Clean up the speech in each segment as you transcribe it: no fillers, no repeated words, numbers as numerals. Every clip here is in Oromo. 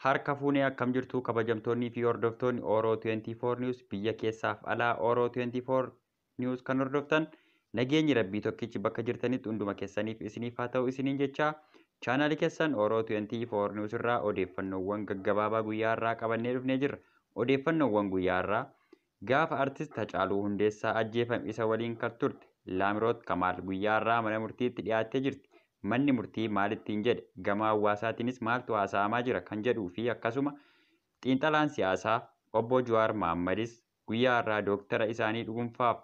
Harka fuunee akkam jirtu kabajamtoonnii fi hordoftoonni Oro 24 News biyya keessaaf alaa Oro 24 News kan hordoftan nageenyi rabbii tokkichi bakka jirtanitti hunduma keessaniif isiniif haa ta'u isiniin jecha chaanaalii keessan Oro 24 News irraa odeeffannoowwan gaggabaabaa guyyaa irraa qabannee dhufnee jirra. Odeeffannoowwan guyyaa irraa gaafa artist Hacaaluu Hundeessaa ajjeefame isa waliin kan turte Laamiroot Kamaal guyyaa irraa mana murtiitti dhiyaattee jirti. Manni murtii maal ittiin jedhe, gama hawaasaatiinis maaltu haasa'amaa jira kan jedhuu fi akkasuma xiinxalaan siyaasaa obbo Jawaar Mohammadis guyyaa irraa dooktara isaanii dhuunfaaf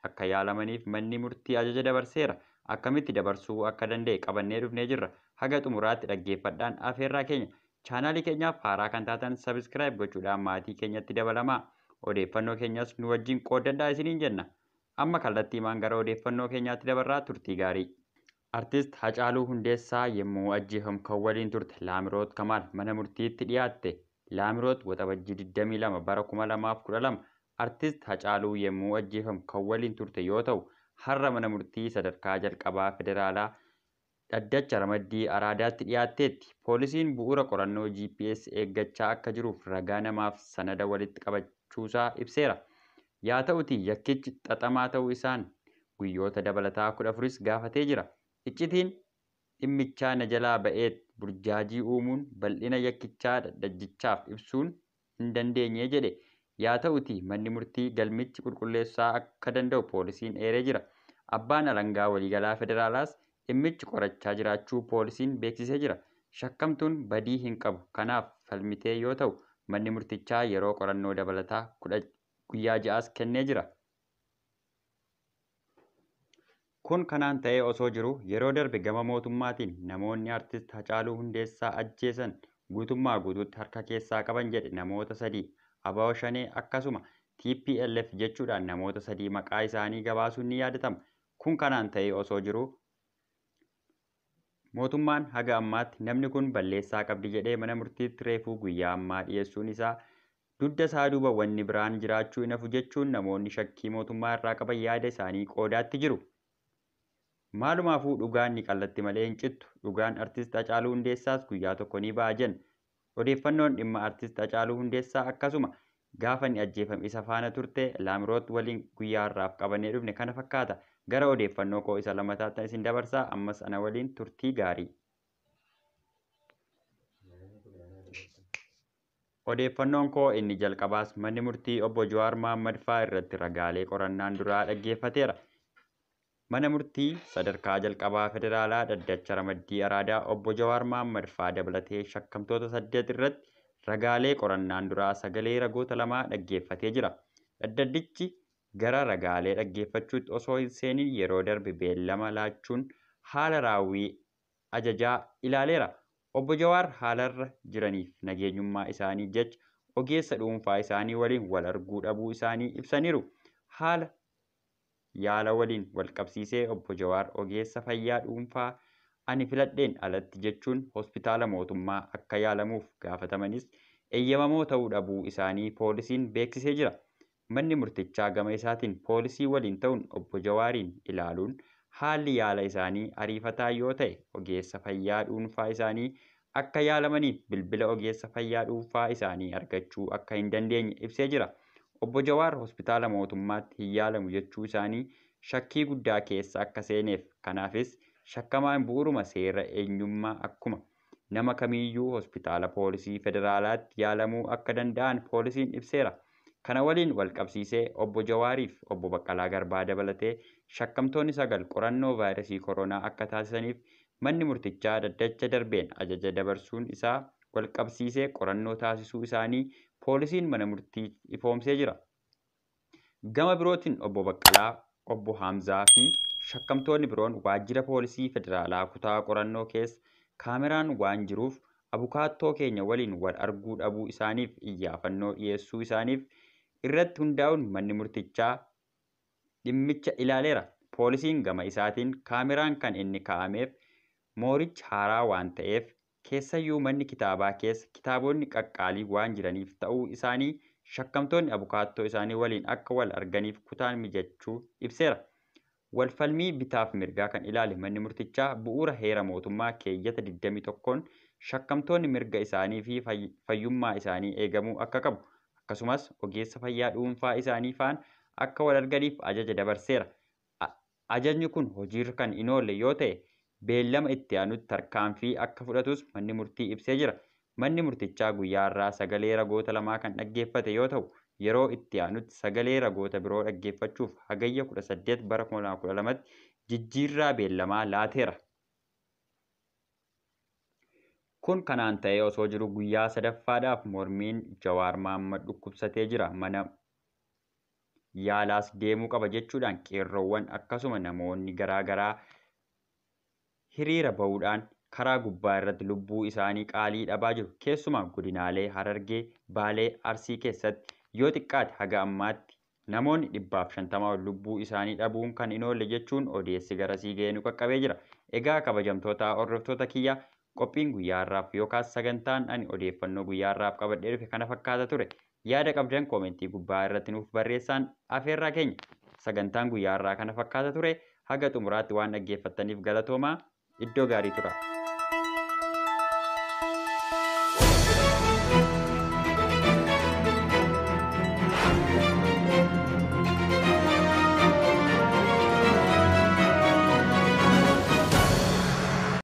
akka yaalamaniif manni murtii ajaja dabarseera. Akkamitti dabarsuu akka danda'e qabannee dhufnee jirra. Haga xumuraatti dhaggeeffadhaan afeerraa keenya. Chaanaalii keenyaaf haaraa kan taatan sabiskiraayib gochuudhaan maatii keenyatti dabalamaa. Odeeffannoo keenyas nu wajjin qooddadhaa isiniin jenna. Amma kallattiimaan gara odeeffannoo keenyaatti dabarraa turtii gaarii. Artist Hacaaluu Hundeessaa yommuu ajjeefamu kan waliin turte Laamiroot Kamaal mana murtiitti dhiyaatte. Laamiroot Waxabajjii 22 bara 2012 Artist Hacaaluu yommuu ajjeefamu kan waliin turte yoo ta'u, har'a mana murtii sadarkaa jalqabaa federaalaa dhaddacha ramaddii Araadaatti dhiyaatteetti. Poolisiin bu'uura qorannoo GPS eeggachaa akka jiruuf ragaa namaaf sanada walitti qabachuusaa ibseera. Yaa ta'uti yakkichi xaxamaa ta'uu isaan guyyoota dabalataa 14 gaafatee jira. Iccitiin dhimmichaa na jalaa ba'eet burjaajii uumuun bal'ina yakkichaa dhaddachichaaf ibsuun hin dandeenye jedhe. Yaa ta'uti manni murtii galmichi qulqulleessaa akka danda'u poolisiin eeree jira. Abbaan alangaa waliigalaa federaalaas dhimmichi qorachaa jiraachuu poolisiin beeksisee jira. Shakkamtuun badii hin qabu. Kanaaf falmitee yoo ta'u manni murtichaa yeroo qorannoo dabalataa guyyaa 6 kennee jira. Kun kanaan ta'ee osoo jiru yeroo darbe gama mootummaatiin namoonni artist Hacaaluu Hundeessaa ajjeesan guutummaa guutuutti harka keessaa qaban jedhe namoota 3 ABO Shanee akkasuma TPLF jechuudhaan namoota 3 maqaa isaanii gabaasuun ni yaadatama. Kun kanaan ta'ee osoo jiru mootummaan haga ammaatti namni kun balleessaa qabdi jedhee mana murtiitti reefuu guyyaa ammaa dhiyeessuun isaa dugda isaa duuba wanni biraan jiraachuu hin hafu jechuun namoonni shakkii mootummaa irraa qaban yaada isaanii qoodaatti jiru. Maalumaafuu dhugaan ni qallatti malee hin cittu. Dhugaan artist Hacaaluu Hundeessaas guyyaa tokko ni ba'a jenna. Odeeffannoon dhimma artist Hacaaluu Hundeessaa akkasuma gaafa inni ajjeefame isa faana turte Laamiroot waliin guyyaa har'aaf qabannee dhufne kana fakkaata. Gara odeeffannoo koo isa lammataatti isin dabarsaa. Ammas ana waliin turtii gaarii. Odeeffannoon koo inni jalqabaas manni murtii obbo Jawaar Mohammad fa'aa irratti ragaalee qorannaan duraa dhaggeeffateera. Mana murtii sadarkaa jalqabaa federaalaa dhaddacha ramaddii Araadaa obbo Jawaar Mohammad fa'aa dabalatee shakkamtoota 8 irratti ragaalee qorannaan duraa sagalee ragoota 2 dhaggeeffatee jira. Dhaddachichi gara ragaalee dhaggeeffachuutti osoo hin seeniin yeroo darbe beellama laachuun haala raawwii ajajaa ilaaleera. Obbo Jawaar haalarra jiraniif nageenyummaa isaanii jecha ogeessa dhuunfaa isaanii waliin wal arguu dhabuu isaanii ibsaniiru. Haala yaala waliin wal qabsiisee obbo Jawaar ogeessa fayyaa dhuunfaa ani filadheen alatti jechuun hospitaala mootummaa akka yaalamuuf gaafatamanis eeyyamamoo ta'uu dhabuu isaanii poolisiin beeksisee jira. Manni murtichaa gama isaatiin poolisii waliin ta'uun obbo Jawaariin ilaaluun haalli yaala isaanii ariifataa yoo ta'e ogeessa fayyaa dhuunfaa isaanii akka yaalamaniif bilbila ogeessa fayyaa dhuunfaa isaanii argachuu akka hin dandeenye ibsee jira. Obbo Jawaar hospitaala mootummaatti hin yaalamu jechuu isaanii shakkii guddaa keessa akka seeneef kanaafis shakkamaan bu'uuruma seera eenyummaa akkuma nama kamiiyyuu hospitaala poolisii federaalaatti yaalamuu akka danda'an poolisiin ibseera. Kana waliin wal qabsiisee obbo Jawaariif obbo Baqqalaa Garbaa dabalatee shakkamtoonni 9 qorannoo vaayirasii koronaa akka taasisaniif manni murtichaa dhaddacha darbeen ajaja dabarsuun isaa wal qabsiisee qorannoo taasisuu isaanii poolisiin mana murtii ifoomsee jira. Gama birootiin obbo Baqqalaa, obbo Hamzaa fi shakkamtoonni biroon waajjira poolisii federaalaa kutaa qorannoo keessa kaameraan waan jiruuf abukaattoo keenya waliin wal arguu dhabuu isaaniif iyyaafannoo dhiyeessuu isaaniif irratti hundaa'uun manni murtichaa dhimmicha ilaaleera. Poolisiin gama isaatiin kaameraan kan inni kaa'ameef moorichi haaraa waan ta'eef keessayyuu manni kitaabaa keessa kitaabonni qaqqaalii waan jiraniif ta'uu isaanii shakkamtoonni abukaattoo isaanii waliin akka wal arganiif kutaan mijachuu ibseera. Walfalmii bitaaf mirgaa kan ilaale manni murtichaa bu'uura heera mootummaa keeyyata 21 Shakkamtoonni mirga isaanii fi fayyummaa isaanii eegamuu akka qabu akkasumas ogeessa fayyaa dhuunfaa isaanii faana akka wal arganiif ajaja dabarseera. Ajajni kun hojiirra kan hin oolle yoo ta'e beellama itti aanutti tarkaanfii akka fudhatus manni murtii ibsee jira. Manni murtichaa guyyaa har'aa sagalee ragoota lamaa kan dhaggeeffate yoo ta'u, yeroo itti aanutti sagalee ragoota biroo dhaggeeffachuuf Hagayya 18 bara 2012tti jijjiirraa beellamaa laateera. Kun kanaan ta'ee osoo jiru guyyaa sadaffaadhaaf mormiin Jawaar Mahaammad dhukkubsatee jira. Mana yaalaas deemuu qaba jechuudhaan qeerroowwan akkasuma namoonni garaa garaa hiriira bahuudhaan karaa gubbaa irratti lubbuu isaanii qaalii dhabaa jiru. Keessumaa godinaalee Harargee, Baalee, Arsii keessatti yoo xiqqaate haga ammaatti namoonni 150 ol lubbuu isaanii dhabuun kan hin oolle jechuun odeessi garasii ga'ee nu qaqqabee jira. Egaa kabajamtoota hordoftoota kiyya, qophiin guyyaa har'aaf yookaas sagantaan ani odeeffannoo guyyaa har'aaf qabadhee dhufe kana fakkaata ture. Yaada qabdan koomentii gubbaa irratti nuuf barreessaan afeerraa keenya. Sagantaan guyyaa har'aa kana fakkaata ture. Haga xumuraatti waan dhaggeeffattaniif galatoomaa. Iddoo gaarii tura.